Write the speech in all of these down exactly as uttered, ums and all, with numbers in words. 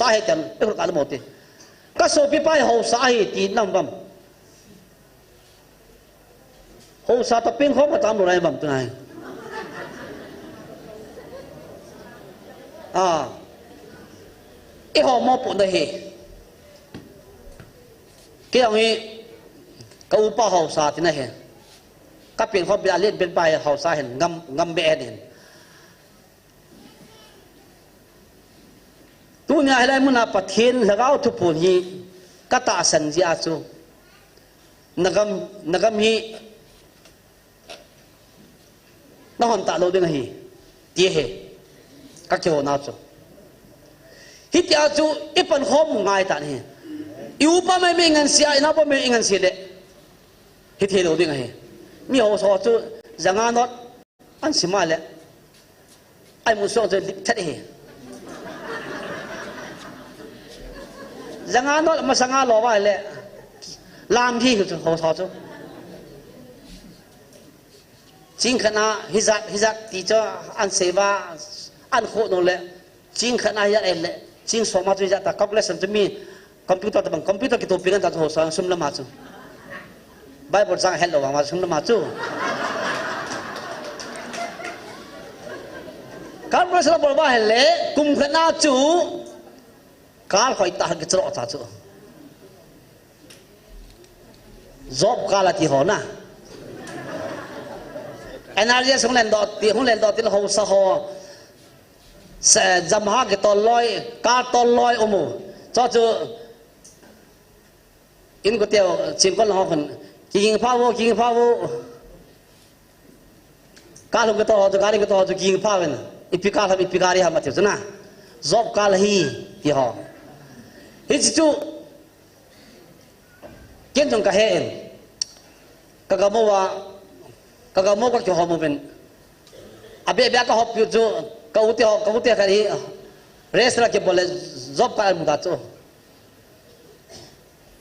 Ahi ten, i khut ka le mo ti. Ka sopipa hi haosa ahi ti nam bam. Haosa toh pengkhom ka tam lo lai bam tu nai. A. I ho mo pu na hi. Kei jong hi ka upa haosa ti na hi. Ka pengkhom pi a len pen pa hi haosa hin ngam, ngam be hin. Tunia hilai muna Pathen Lhagao thuphon hi ka tahsan jeh a chu, na gam, na gam hi na hon tah lou ding ahi, ti ahi, ka kihona chu. Hitia chu i pankhom u ngai tan ahi. I upa mai mai i ngansia, i naopa mai i ngansia le, hithei lou ding ahi. Mi haosa chu, janga not, an sim a le, ai mu suang chu lip thet hi. Janga not masanga lo va le, lam hi chu haosa chu. Ching khat na hijat, hijat ti chu an sei va, an kho no le, ching khat na hijat le, ching som a chu hijat ta, calculation chu mi, computer tabang, computer kitopi ngan ta chu haosa sum lama chu. Bible chang het lou vang ma sum lama chu. Calculation bol va hile, kum khat na chu, kal hoi ta kichlo ta chu. Job kal ati ho na. N R E S hung len doh ti, hung len doh ti le haosa ho. Se, jam ha kitol loi, kal tol loi um u. Chu chu, in ko teu, ching kon ho khun. Kiging pha vo, kiging pha vo. Kal hung kitol ho chu, kal kitol ho chu, kiging pha ven. Ipi kal ham, ipi kal ham ati chu na. Job kal hi, ti ho. Hichu, Ken jong ka he in. Ka gam uva, ka gam u ka kihom uvin. Abeh beh a ka hop piu chu, ka u te ho, ka u te khat hi, restaurant kibol le job card amu ta chu.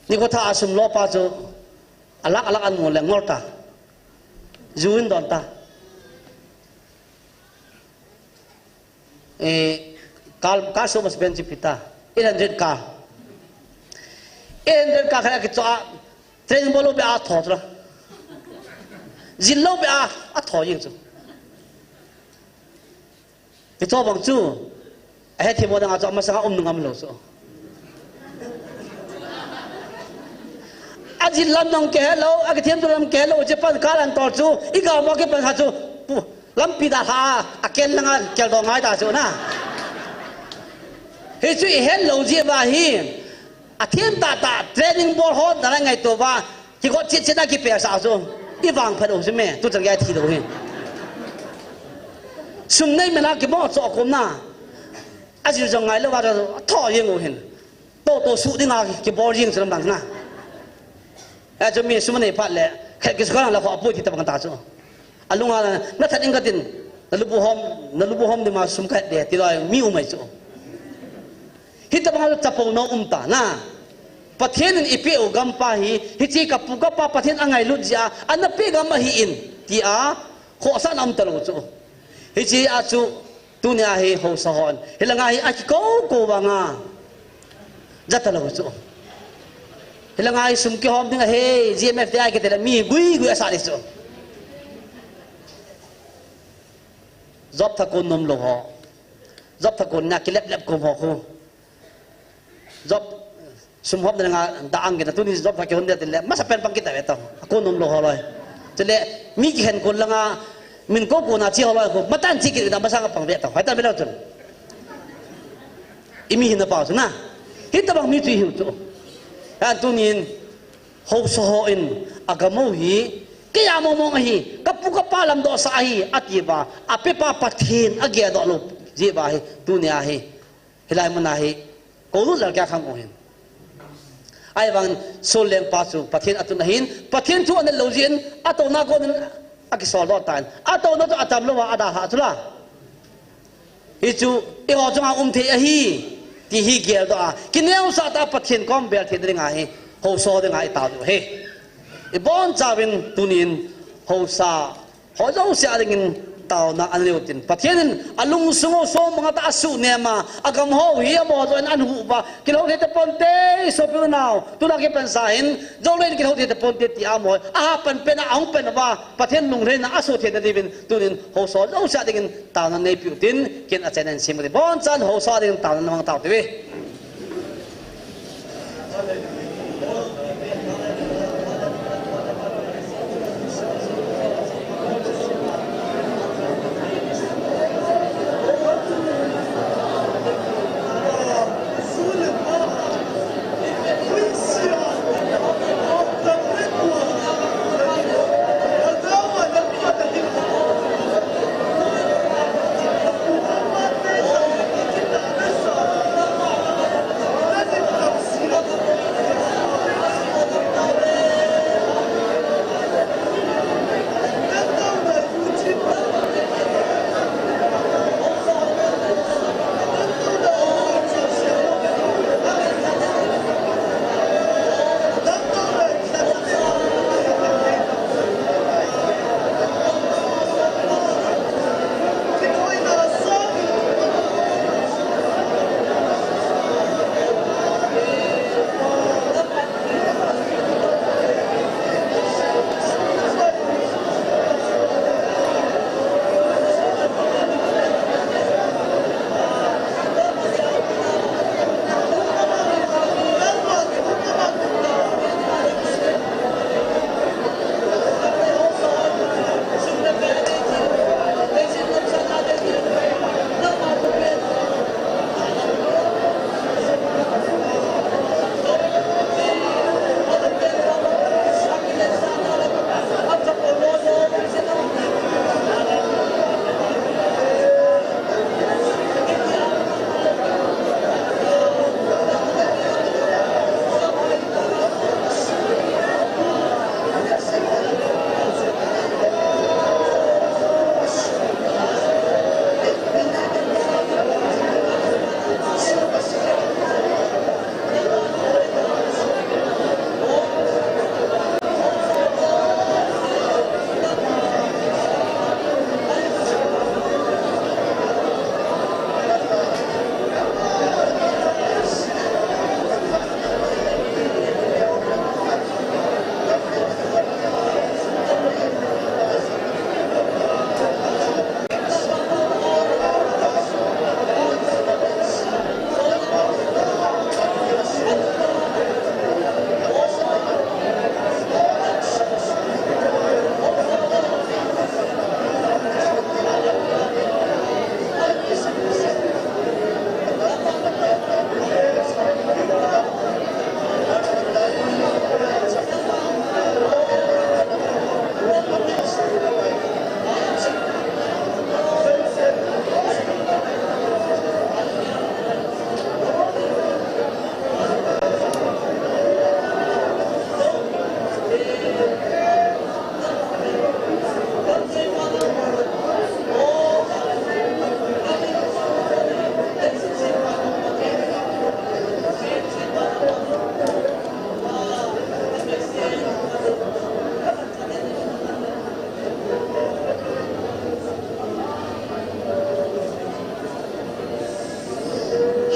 Nikho thah a sum lo pa chu, a lakh, a lakh amu le ngol ta. Ju in don ta. Eh, kal, kal sum a spend chi pi ta. Eight hundred kal. Eight hundred kal khat a kicho a, training bol lou beh a tho chu la. Jil lou beh a, a tho jeng chu. Kicho bang chu. A hethem mo dang a chu, amasang a um ngam lou chu. Ajil lam jong kihe lou, akithem tu lam kihe lou, chepan kal an tol chu, i gam mo kipan ha chu, pu, lampi dalha a, akel langa kel do ngai ta chu na. Hichu i het lou jeh uva hi, athem tah tah, training bol ho, na la ngaito uva, kigot chet chet a kipe sa chu, i vangphat u chu me, tu chan gei thi lou hi. Sum nei mena kimo cho kom na, ajil jong ngai lou va chu, tho jeng u hin. To, to, suh dinga kibol jeng chu lam dang na. Achu mi sum anei phat le, khat kisukha la kho apui ti tabang ta chu. Alunga na that in ka tin, na lubu hom, na lubu hom dima sum ka de ti loi mi um mai chu. Hitabang a chu chapo na um ta na. Pathen in eipeh u gam pa hi, hiche ka pu ka pa Pathen angailut jeh a, ana pe gam ahi in, tia, khohsahna um talou chu. Hiche a chu, Tunia hi haosa hon. Hilanga hi akikou kou vanga. Ja talou chu. Hilanga hi sum kihom ding ahi, G M F te a kiti le mi gui gui asa ding chu. Job thakon nom lou ho. Job thakon na kilep lep kom ho khu. Job, sum hop na nga da ang kina, tuni job thakon de tin le, masa pen pang kita ve tau. Akon nom lou ho loi. Chule, mi kikhen kon langa, min kou kou na chi ho loi khu, matan chi kit na masa nga pang ve tau. Hai ta ve lou chun. Imi hin na pau chu na. Hitabang mi chu hiu chu. An tunin, haosa hon, agam u hi, kei a mong mong ahi, ka pu ka pa lamdoh sa ahi, ati uva, apepa Pathen, agel doh lou, jeh uva hi, tunia hi. Hilai muna hi, kou lut lal kei a khang u hin. Ahivangin, Saul lengpa chu Pathen atun ahin, Pathen thu anat lou jeh in, atouna kon in akisol doh tan. Atouna chu atam louva adalhah chu la. Hichu, eiho chunga um thei ahi, ti hi geldoh a. Kineosah tah a Pathen kom bel thei dinga hi, haosa dinga itao diu ahi. Ibonchauvin tunin, haosa, ho jouse a dingin, taona anei u tin, Pathen in alungsung u song banga tah a asuh nema, agam ho hi amaho joh in ahuh uva, kilhou thei taponte, sopi unau, tuna kipansa hin, jongleh in kilhou thei taponte ti amaho, ahapan pen a ahung pen uva, Pathen lunglhaina asoh theina diuvin, tunin haosa jouse a dingin taona neipiu tin, ken achaina in sim u tin, abonchan haosa dingin taona namang tau tive.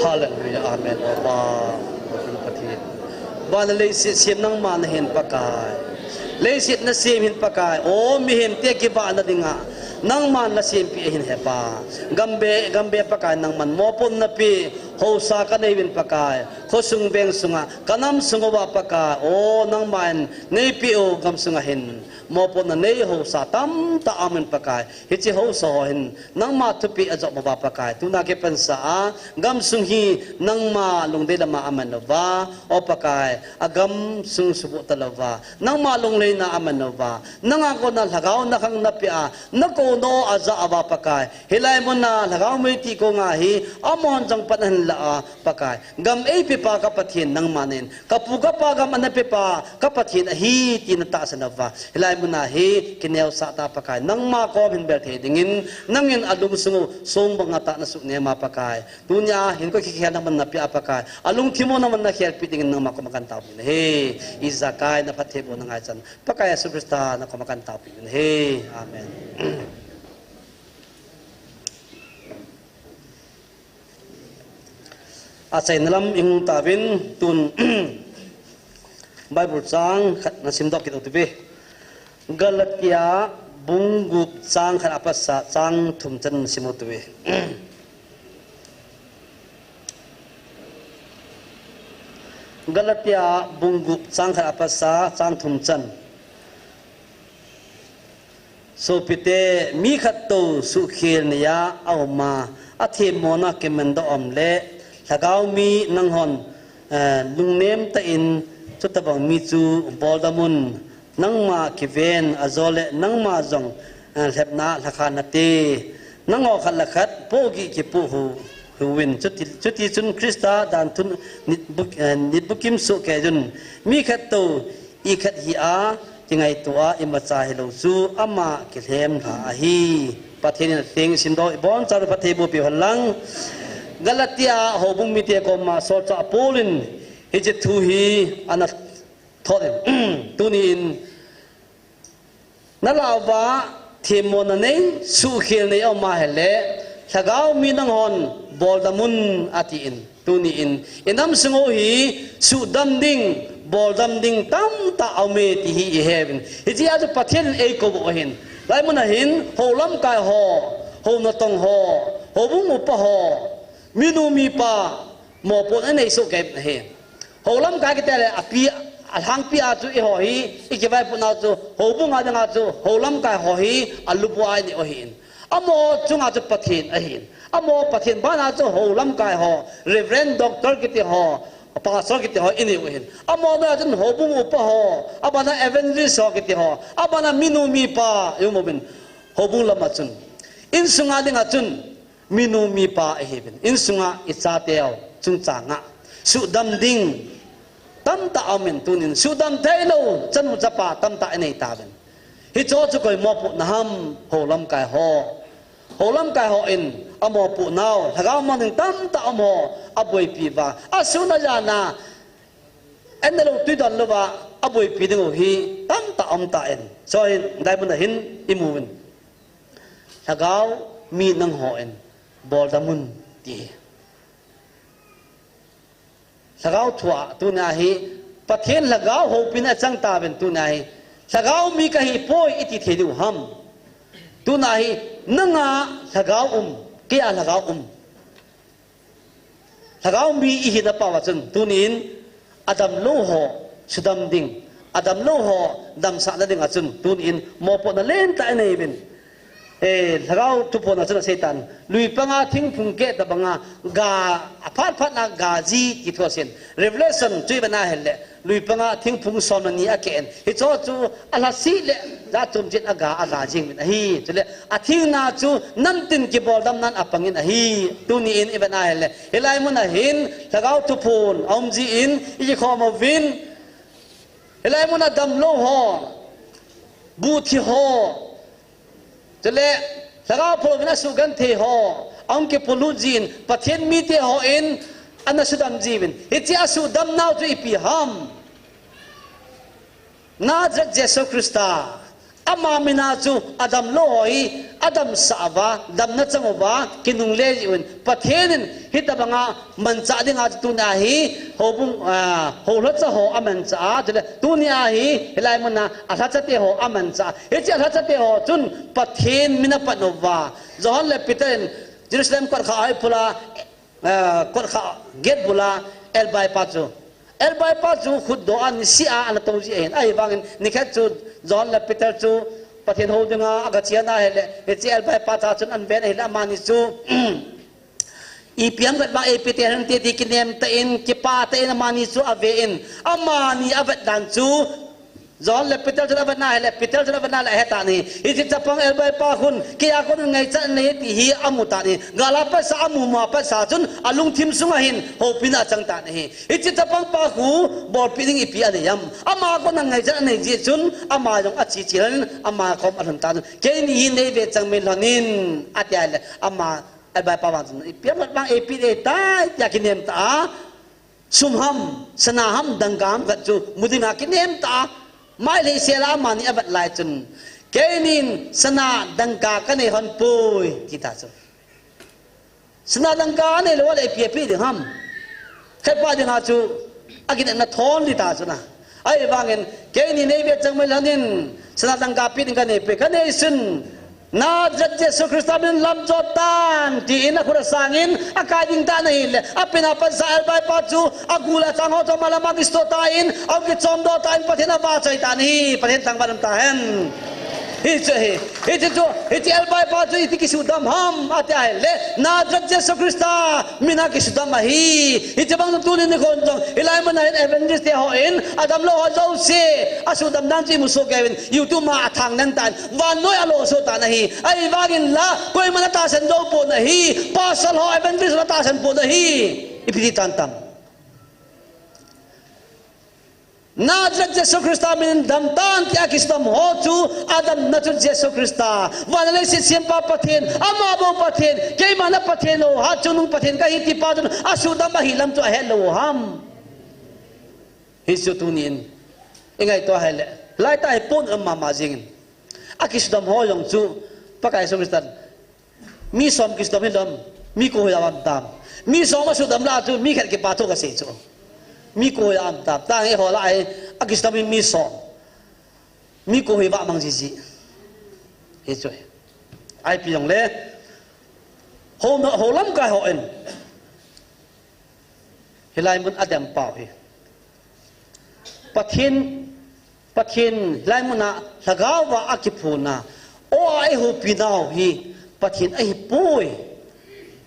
Hallelujah, amen. O Pa, Pathen, Pathen. Van le leiset sem nangma nahin Pakai. Leiset nasem hin Pakai. O mihemte kivahna dinga nangman nasempeh ahin he Pa. Gambe, gambe Pakai nangman mopohna pe, haosa kanei uvin Pakai. Khosung veng sunga, kanam sung uva Pakai. O nangman neipeh u gamsunga hin mopohna nei haosa tamtah aum in Pakai. Hiche haosa ho hin nangma thupeh ajop uva Pakai. Tuna kipansa a gamsung hi nangma lungdei lama aman uva, o Pakai, agamsung suboh talouva, nangma lunglhaina aman uva, nanga kona lhagao nakhang napeh a, nakou nao ajah uva Pakai. Hilai muna lhagao mei ti konga hi amahon jong pan ahin lah a Pakai. Gam eipepa ka Pathen nangma nahin, kapu kapa gam ana pepa ka Pathen ahi ti natahsan uva. Hilai muna hi kineosah tah Pakai, nangma kom hin bel thei dingin, nangin alungsung u song banga tah nasuh nema Pakai. Tunia hinkho kikhel naman napeh a Pakai, alungthim u naman nakhelpeh dingin nangma koma kantaopeh u ahi. Ijakai naphatthei boh nangai chan Pakai Jesu Christa nakoma kantaopeh u ahi. Amen. Achaina lam i hung tauvin, tun Bible chang khat na simdoh kit u hite. Galatia bung gup chang khat apatsa chang thum chan na sim u hite. Galatia bung gup chang khat apatsa chang thum chan. Sopite, mi khat tou suhkhel neiya aum a, athemmona kimandoh aum le, lhagao mi nanghon, eh, lungnem tah in chutabang mi chu boldam un, nangma kiven, ajole nangma jong, eh, lhepna lhakha nate. Nangho khat le khat pohgih kipoh u, uvin. Chuti, chuti chun Christa dan thun nit bu-, eh, nit bukim soh kei un. Mi khat tou i khat hi a, kingaito a imacha hilou chu ama kilhem lha ahi. Pathen in atheng simdoh, ibon chan phatthei boh peh hen lang. Galatia houbung mite koma solchah Paul in hiche thu hi ana thot in, tuni in, nalah uva themmona nei, suhkhel nei aum a ahile, lhagao mi nanghon boldam un, ati in. Tuni in, i nam sung u hi suhdam ding, boldam ding tamtah aume ti hi i he uvin. Hiche a chu Pathen in eikou u ahin. Hilai mun a hin, hou lamkai ho, hou natong ho, houbung upa ho, minu mipa, mopohna inei soh kei ahi. Hou lamkai kiti le, api, alhangpi a chu eiho hi, i kivaipohna chu, houbung a dinga chu, hou lamkai ho hi, alubu a inei u ahin. Amaho chunga chu Pathen ahin. Amaho Pathen bana chu hou lamkai ho, Reverend, Doctor kiti ho, Pastor kiti ho inei u ahin. Amaho noiya chun houbung upa ho, abana Evangelist ho kiti ho, abana minu mipa, i um uvin. Houbung lama chun. Insunga dinga chun, minu mipa ihiuvin. Insunga i chateu chungchanga suhdam ding tamtah aumin, tunin suhdam theilou chanu chapa tamtah inei tauvin. Hicheho chu koi mopohna ham? Hou lamkai ho. Hou lamkai hon amopohnau, lhagao mang ding tamtah um ho aboipi uva, asun ajan a, an nalou tui don louva aboipi ding u hi tamtah um tan. Chuin hilai mun a hin i mu uvin. Lhagao mi nanghon boldam un, ti. Lhagao thua, tuna hi Pathen lhagao houpina achang tauvin, tuna hi lhagao mi kahi poi iti thei diu ham? Tuna hi nanga lhagao um, keia lhagao um. Lhagao mi ihina pau a chun, tunin adamlou ho suhdam ding, adamlou ho damsahna dinga chun, tunin mopohna lentah inei uvin. Eh, Lhagao Thuphon a chun asei tan, lui panga thingphung keh tabanga ga, aphat phat na ga ji ti thu asei in. Revelation chu i vet na ahile, lui panga thingphung som le ni akeh in. Hicheho chu alhasi le, jat chom chet a ga, aga jing uvin ahi. Chule, athingna chu namtin kiboldamnan apangin ahi. Tunin i vet na ahile, hilai mun a hin, Lhagao Thuphon aum jin, i kikhom uvin. Hilai mun a damlou ho, buhthi ho, chule lhagao phalou vin asugenthei ho, ahung kipolut jin, Pathen mite hon ana suhdam jiuvin. Hiche asuhdamnau chu ipi ham? Nazareth Jesu Christa. Ama mina chu adamlou ho hi adamsah uva, damna chang uva, kinungle jeh uvin. Pathen in hitabanga manchah dinga chu tuna hi, houbung, ah, houlhacha ho amanchah a, chule tuni a hi, hilai mun a alhachate ho amanchah a. Hiche alhachate ho chun Pathen min apan uva. Johan le Peter in Jerusalem kotkha a iphula, ah, kotkha gate bula elbai pa chu. Elbai pa chu khutdoh a niseh a ana tou ji ahin. Ahivangin nikhat chu Johan le Peter chu Pathen hou dinga aga che na ahile, hiche elbai pa cha chun aven ahile amani chu ipi ham khat vang eipeh ding ham ti kinem tah in, kipah tah in amani chu aven. Amani avet dan chu Johan le Peter chun avet na ahile, Peter chun avet na le ahe tan ahi. Hiche chapang elbai pa khun, keia kon ngaichat nei ti hi amu tan ahi. Gal a patsa amu ma patsa chun, alungthim sunga hin, houpina achang tan ahi. Hiche chapang pa khu, bolpi ding ipi anei ham? Ama kon ngaichat anei jeh chun, ama jong ache che lhonin, ama kom alhun tan. Keini hi neive chang min lhonin, ati ahile, ama, elbai pa vang chun, ipi ham khat vang eipeh ding tai, tia kinem tah a. Sum ham, sana ham, dangka ham khat chu mu dinga kinem tah a, mailhei sel a amani avet lai chun, keinin sana dangka kanei lhon poi, ti ta chu. Sana dangka anei lou le ipi apeh ding ham? Khepa dinga chu akinepna thon di ta chu na. Ahivangin keini neive chang mai lhonin, sana tangka pi ding kanei peh, kanei sun. Nazareth Jesu Christa min lam jot tan, tin akhut asangin akai ding tan ahile, apina pansa elbai pa chu agul achang ho chu malama kisto tan, akichom doh tan, Pathen avahchoi tan ahi, Pathen thangvah in um tahen. Hichu ahi, hichu chu, hichu elbai pa chu iti kisudam ham, ati ahile, Nazareth Jesu Christa mina kisudam ahi. Hiche bang tunin nikho jong, hilai muna hin evangelist te hon, adamlou ho jouse, asudam dan chu imu soh kei uvin, YouTube ma athang nan tan, vannoi alo soh tan ahi. Ahivangin la, koiman atahsan jou pon ahi, pastor ho evangelist ho atahsan pon ahi. Ipi ti tan tam. Nazareth Jesu Christa min dam tan tia kisudam ho chu, adamna chu Jesu Christa. Van le leiset sempa Pathen, ama bou Pathen, keima na Pathen lou, hatchungnung Pathen kahi ti pa chun, asudam ahi lam chu ahet lou ham. Hichu tunin, ingaito ahile, laitah hi pon um mama jingin. Akisudam ho jong chu, Pakai Jesu Christan, mi som kisudam hilou ham, mi ko hoi a um tam. Mi som asudam lah chu, mi khat kipa thu kasei chu. Mi ko hoi a um tam. Tang eiho lah hi, akisudam hi mi som. Mi ko hoi vah mang jiji. Hichu. Ipi jongle, ho, ho lamkai hon. Hilai mun adem pau hi. Pathen, Pathen hilai muna lhagao va akiphuna, o a eihupi nau hi Pathen ahipoi,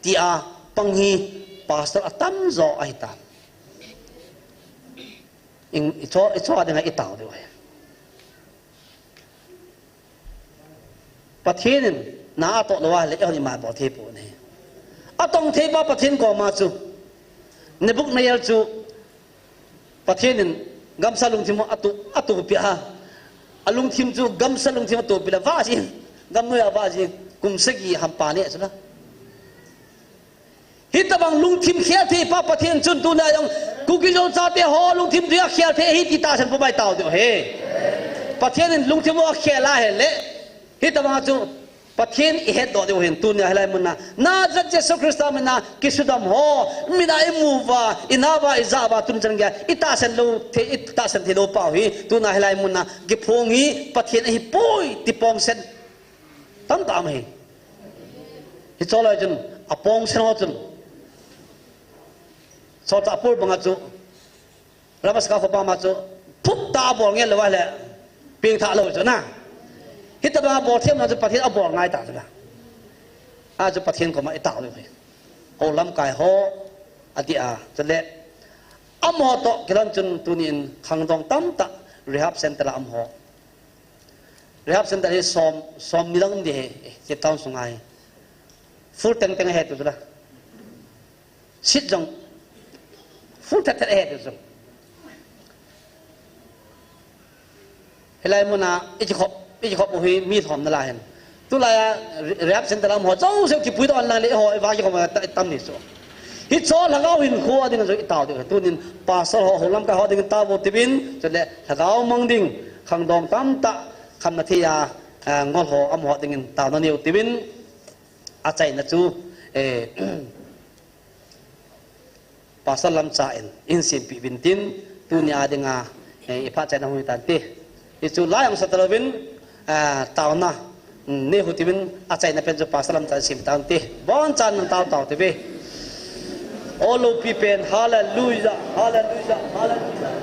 tia pang hi pastor atamjo ahitan. Ing, icho, icho a dinga itao diu ahi. Pathen in na atoh lou ahile, eihon ima bol thei pon ahi. Atong thei pa Pathen koma chu. Nebuchadnezzar chu Pathen in gamsa lungthim atu, atupi a. Alungthim chu gamsa lungthim atupi le vah jin. Gamnoi a vah jin. Kum sagi hampa neh chu la. Hitabang lungthim khel thei pa Pathen chun tuna jong Kuki Zo chate ho lungthim chu akhel thei ahi ti tahsan pum a itao diu ahi. Pathen in lungthim u akhel ahile, hitabang chu Pathen ihetdoh diu ahin. Tuna hilai muna Nazareth Jesu Christa mina kisudam ho, mina imu uva, ina uva, ija uva, tun chan geiya itahsan lou thei, itahsan thei lou pau hi. Tuna hilai muna kiphong hi Pathen ahipoi ti pongset tamtah um ahi. Hiche lai chun, apongset ho chun, solchah Paul banga chu, Damascus khopi ma chu, phup ta abol ngei lou ahile, pengthah lou chu na. Hitabang abol themna chu Pathen abol ngai ta chu na. Achu Pathen koma itao diu ahi. Ho lamkai ho, adih a, chule, amaho toh kilhon chun tunin khangdong tamtah rehab center a um ho. Rehab center hi som, som ni lang um ding ahi, Cape Town sunga hi. Full tengteng ahi tiu chu la. Seat jong full thet thet ahi tiu chu. Hilai muna ikikhop, ikikhop u hi mi lhom nalai hin. Tulai a re-, rehab center a um ho jouse kipuidoh lang le eiho iva kikhop tam ni chu. Hiche lhagao hinkho a ding chu itao diu. Tunin pastor ho, ho lamkai ho dingin tao vo tiuvin, chule lhagao mang ding, khangdong tamtah, khamna thei a, a, ngol ho, amaho dingin taona neiyu tiuvin, achaina chu, eh, Pastor Lamcha in, eihin sempeh uvin tin, tunia dinga, eh, iphat chaina hung hitante. Hichu lai jong sa talouvin, ah, taona, mm, neiyu tiuvin, achaina pen chu Pastor Lamcha in sempeh tante. Bonchan nang tao tao tiuve. O loupi pen, hallelujah, hallelujah, hallelujah.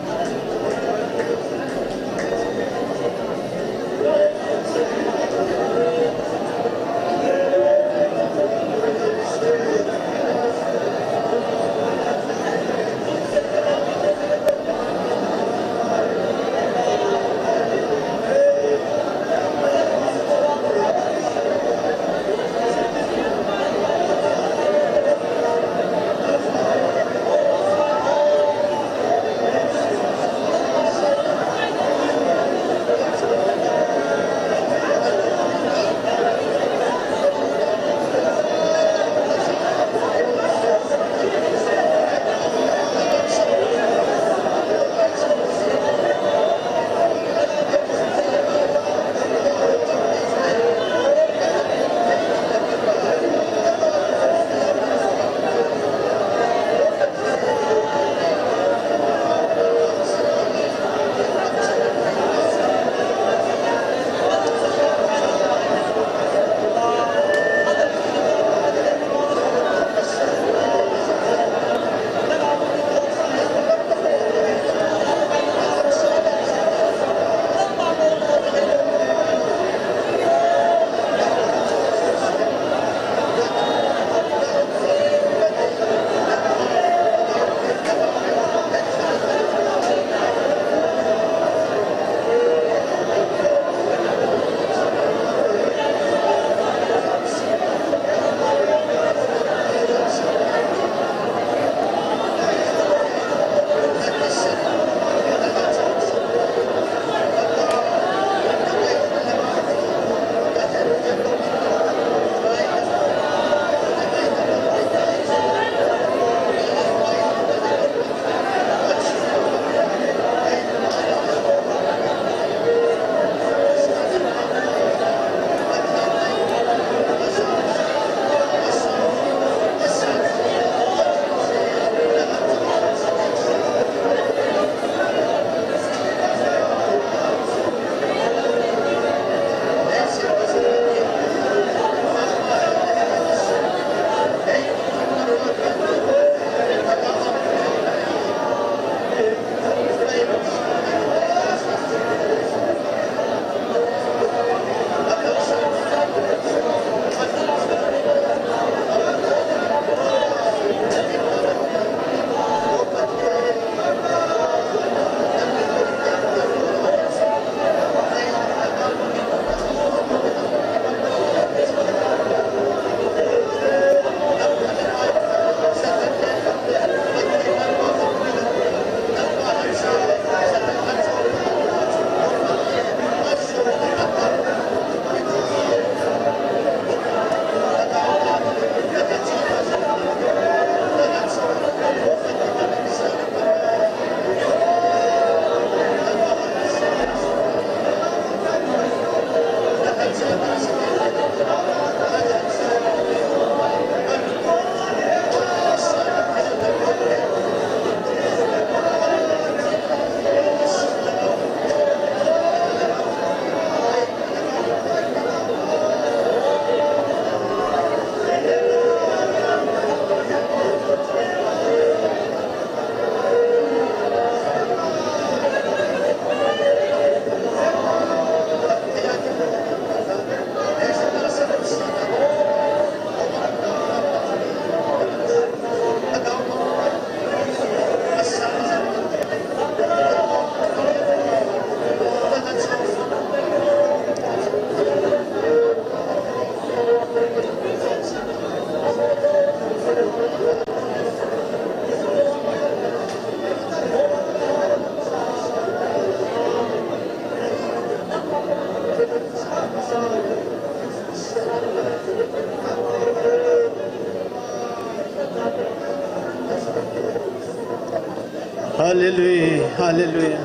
Hallelujah, hallelujah.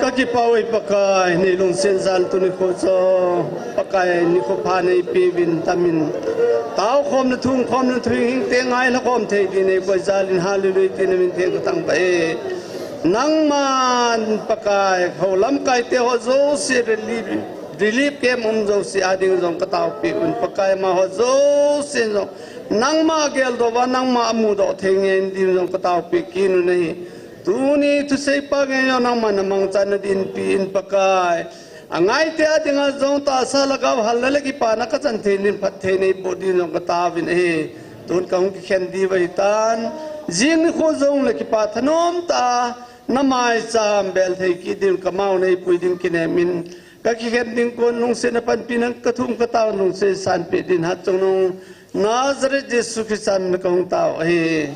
Ka kipah uve Pakai, nei lungset jal tuni kho chu. Pakai, nikho pha nei peuvin tamin. Tao khomna, thum khomna, thu hing te ngai la khom thei din nei koi jal in, hallelujah, tin na min theng ka thangvah e. Nangman Pakai, ho lamkai te ho jouse relief, relief camp um jouse a ding jong ka taopi un Pakai, amaho jouse jong. Nangma geldoh uva, nangma amudoh thei ngen din jong ka taopi kit un ahi. Tuni thusei pa ngen jong nangman na mangchan na dinpi in Pakai. Angai te a dinga jong tahsa lhagao hal le kipana ka chan thei nin phatthei nei boh din jong ka taovin ahi. Tun ka hung kikhen diu ahi tan. Jing nikho jong le kipa thanom tah a na maicham bel thei kit din ka mao nei pui din kinem in. Ka kikhen ding kon lungsetna panpina ka thum ka tao lungset san pe din Hatchungnung Nazareth Jesu Christa min ka hung tao ahi.